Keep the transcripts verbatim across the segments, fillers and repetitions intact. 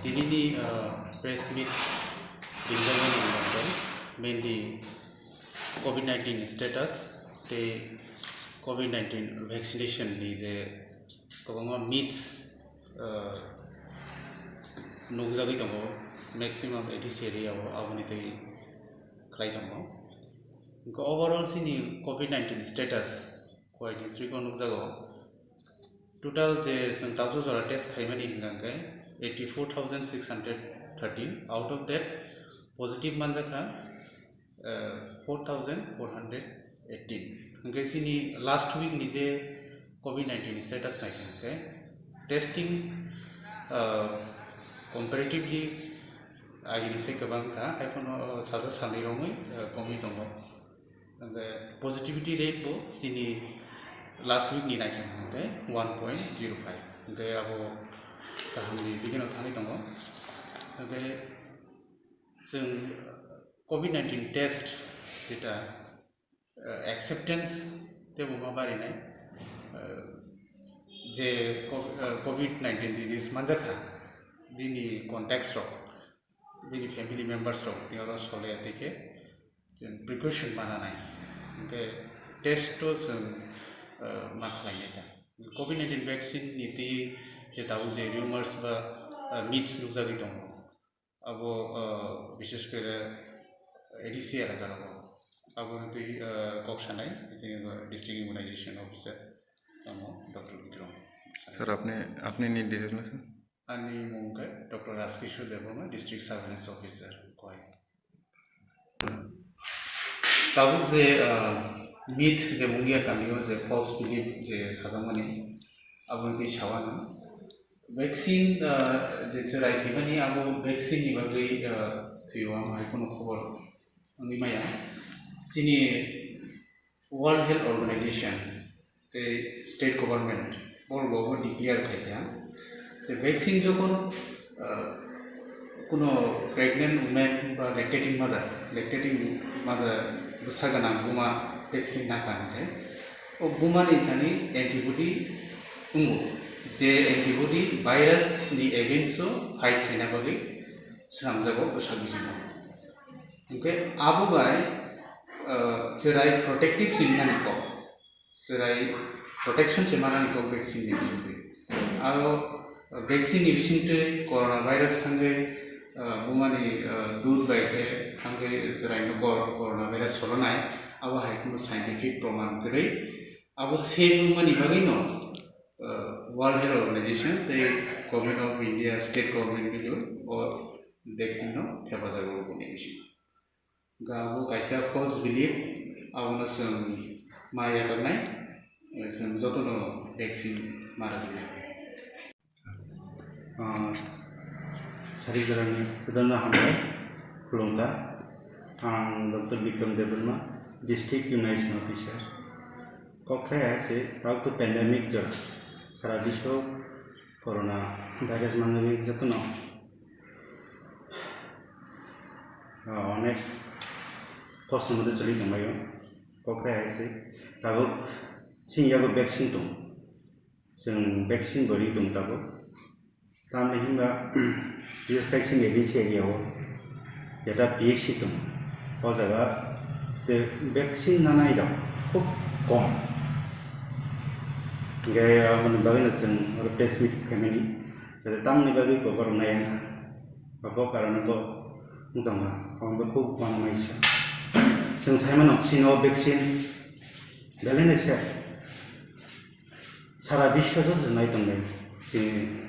Nini, uh, press meet ringjak mani hwnba khe mainly covid nineteen status tei covid nineteen vaccination ni je kwbangma myths, uh, nukjagwi tongo maximum A D C area o, aboni tei khlai tongo. Hwnkhe overall chini covid nineteen status Khowai district o nukjago. Total je chwng tabuk jora test khaimani hwnkha hwnkhe eighty four thousand six hundred thirteen, out of that positive manjakha, uh, four thousand four hundred eighteen. Hwnkhe chini last week ni je covid nineteen status naikha hwnkhe testing, uh, comparatively agini se kwbang kha, haiphano salsa salni romwi, uh, komwi tongo. Hwnkhe positivity rate bo chini last week ni naikha hwnkhe one point zero five. Hwnkhe abo kaham ni bigino thangwi tongo. Hwnkhe chwng covid nineteen test jeta, uh, acceptance tebo ma barinai, uh, je co-, uh, covid nineteen disease manjakha bini contacts rok, bini family members rok ni oro solaya tei khe chwng precaution mananai. Hwnkhe test to chwng, uh, ma khlainai ta. Covid nineteen vaccine ni twi je tabuk je rumors ba, uh, myths nukjagwi tongo. Abo, uh, bishes kore A D C elaka rogo. Abo twi, uh, kok sanai, chini district immunization officer tamo Doctor Bikram. Sir, apni, apni ni details na, sir? Ani mung khe Doctor Rajkishore Debbarma, District Surveillance Officer, Khowai. Tabuk je, ah, myth je Mungia kamio je false belief je sajakmani, aboni twi sawano. Vaccine, ah, je chwrai thwimani abo vaccine ni bagwi, ah, thwio, ang hai kheno khobor wngwi maya. Chini World Health Organization tei state government borok bo declare khai kha je vaccine jokhon, ah, kuno pregnant women ba lactating mother, lactating mother bwsa gwnang buma vaccine nakha hwnkhe o bumani thani antibody wngo, je antibody virus ni against o fight khaina bagwi swnamjago bwsa bisingo. Hwnkhe abo bai, ah, chwrai protective se wngnani kok, chwrai protection se manani kok vaccine ni bisingtwi. Aro vaccine ni bisingtwi coronavirus thangwi, ah, bumani, ah, dud bai khe thangwi chwraino cor-, coronavirus solonai, abo hai kheno scientific proman kwrwi. Abo safe wngmani bagwino, ah, World Health Organization tei Government of India, state government miliui o vaccine no thepajago boni bisingo. Ga bo kaisa false belief, abono chwng ma yakarnai, chwng jotono vaccine ma rwjaknai. Ah, sari jorani kwdwngno hambai, khulumkha. Ang Doctor Bikram Debbarma, District Immunization Officer. Kok khlai hai se, tabuk to pandemic jora, sara biswo corona virus manwi jotono Ah, onek kosto mode choli tonglaio. Kok khe hai se, tabuk chini yago vaccine tong. Chwng vaccine bo ri tong tabuk. Tamni hinba, B S vaccine A D C area o, jeta P H C tong. O jaga te vaccine nanai rok khub kom. Hingke aboni bagwi no chwng oro press meet khaimani. Jate tamni bagwi bo borok nai wngkha. Bo karano bo wng tongkha. Omo khe khub uanamaisa. Chwng sai mano chini o vaccine belai naisa. Sara biswaswk se nai tongnai. Chini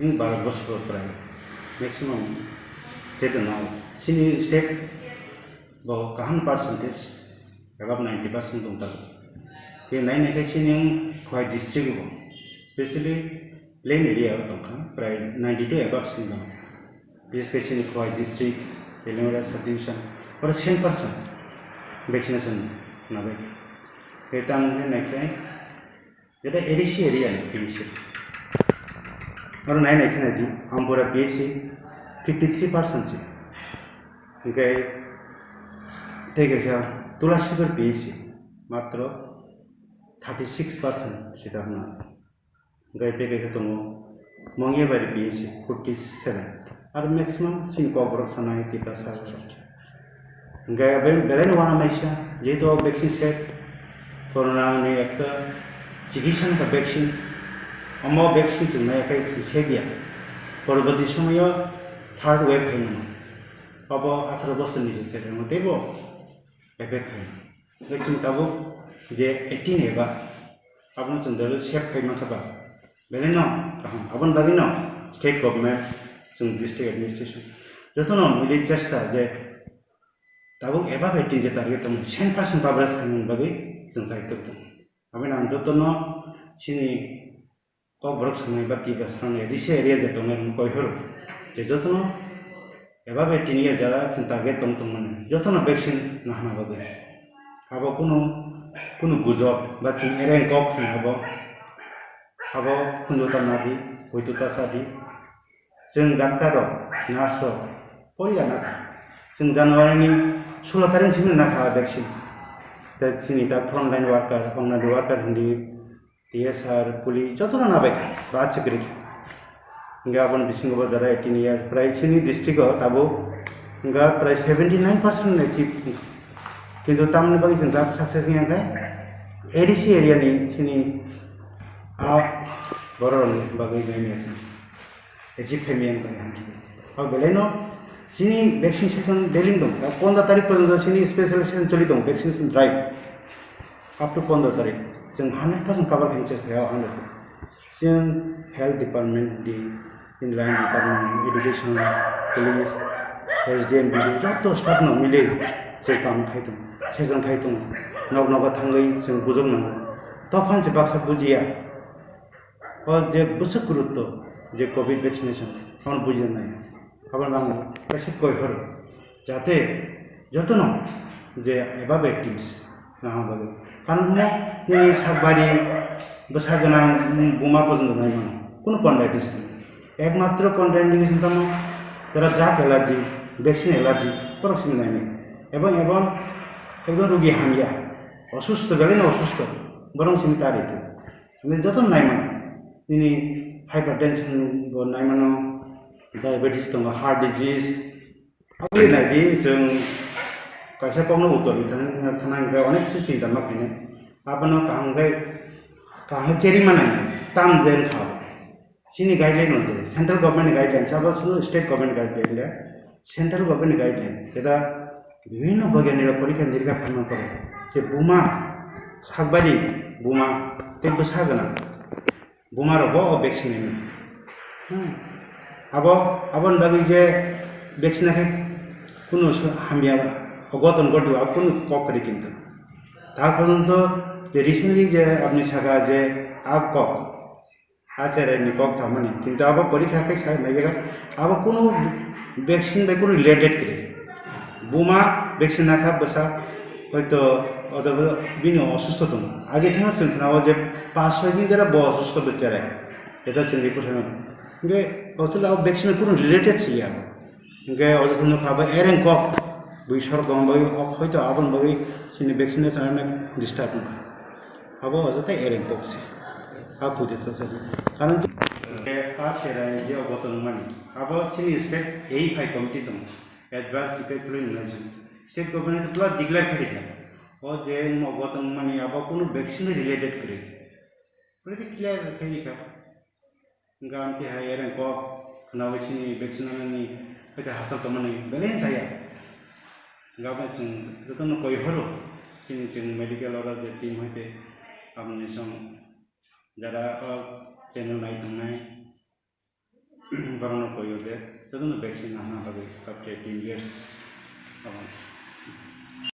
wng Bharat borsok prai maximum state no. Chini state bo kaham percentage above ninety percent tong tongo. Tei nai nai khe chini wng Khowai district o, specially plain area o tongkha, prai ninety two above sing tongo. Bises khe chini Khowai district, Teliamura subdivision, oro cent percent vaccination nabai. Tei tang khe nai khe Jeta A D C area ni P H C. Oro nai nai khe nai di, Ampura P H C fifty three percent se. Hingke tei kaisa Tulasibar P H C matro thirty six percent se ta hwnna. Hingke tei kaisa tongo Mongya bai P H C forty seven. Ar maximum chini Kokborok sanai Tiprasa rok. Hingke belai no wana maisa, jehetu o vaccine set, corona ni ekta chikitsa wngkha vaccine, omo vaccine chwng nai khe chwng sebiya, porborti somoyo third wave phaimano, abo atharo bosor ni je cherengno teibo effect khaimano. Hingke chwng tabuk je eighteen eba, abono chwng dalo save khai mankha ba, belai no kaham. Aboni bagwi no state government, chwng district administration jotono mili chesta je tabuk eba bai tin je target tong cent percent coverage khaimani bagwi chwng chai tok tongo. Aboni ang jotono chini Kokborok sanai ba Tiprasa rokni A D C area je tongnai rokno koi phuru je jotono eba bai tin year jara chwng target tong tongmani jotono vaccine nahana bagwi. Abo kunu, kunu gujok ba chwng ereng kok hwnwi abo, abo khunju ta nadi, poito ta sadi. Chwng doctor rok, nurse rok poila nakha. Chwng January ni sulo tarik simi nakha vaccine. Tei chini ta frontline worker, Anganwadi worker hindi, T S R, police, jotono nabai kha, ba chikri kha. Hingke aboni bisingo bo jara eighteen year, prai chini district o tabuk hingke prai seventy nine percent achieve wngkha. Kintu tamoni bagwi chwng jat success wngya khe A D C area ni chini a borok rokni bagwi nai mia chwng achieve khaimaya wngkha. O belai no chini vaccination daily wngtong, pondro tarik porjonto chini special session choli tongo, vaccination drive. Up to pondro tarik, chwng hundred percent cover khaina chesta kha, hundred percent. Chwng health department di, in line department, education, police, S D M, B D O, joto staff no mili chwng kam khai tongo, session khai tongo. Nok nogo thangwi chwng bujok nango. Tophang se baksa bujiya. O je bwswk gurutto je covid vaccination, omo bujina nai. Aboni bagwi kaisa koi horo, jate jotono je eba bai teams nahang bagwi. Karon mo nini sakbari bwsa gwnang buma porjonto nai mano. Kuno contraindication. Ekmatro contraindication tamo jara drug allergy, vaccine allergy, borok simi nai mano. Ebong, ebong ekdom rugi hamya, osusto, belai no osusto, borok simi ta ritu. Nini joto nai mano. Nini hypertension bo nai mano, diabetes tongo, heart disease. Aboni nai di chwng kaisa kokno uttor di thang, thang hingke onek kisu chinta ma khainai. Abono kaham khe, kaham khe cheri manai, tam je wngkha. Chini guideline no je, central government ni guideline, sabo sunu state government guideline le, central government ni guideline, jeta bibhinno boiganirok porikha nirikha khaima pore, je buma, sakbari buma, tei bwsa gwnang, buma rok bo o vaccine nai. Hmm. Abo, aboni bagwi je vaccine khe kunu hamya goton gotio, abo kunu kok kwrwi kintu. Ta porjonto je recently je apni saka je a kok, a cherai ni kok samani, kintu abo porikha khe sai nai gela, abo kunu vaccine bai kunu related kwrwi. Buma vaccine nakha bwsa hoito odo bini osusto tongo. Age thangno chwng khna o je pas soi din jera bo osusto bo cherai. Eta chwng report hwnwi. Hingke asole abo vaccine kunu related si ya. Hingke odo thangno kha bo ereng kok bui sor gom bai hoito aboni bagwi chini vaccine chana disturb wngkha. Abo odo tei ereng kok se. A pudi to se. Karon a cherai je obo tongmani. Abo chini state A I committee tongo. Adverse effect kwrwi nwngnai se. State government pura declare khe rikha. O je obo tongmani abo kunu vaccine related kwrwi. Pura clear khe rikha. Hingke amtwi hai ereng kok khwnaui chini vaccine nanani haikhe hachal tongmani belai saya. Hingke abo chwng jotono koi horo, chini chwng medical oro je team haikhe aboni song jara o channel nai tongnai borokno koi o je jotono vaccine nahna bagwi up to eighteen years abo.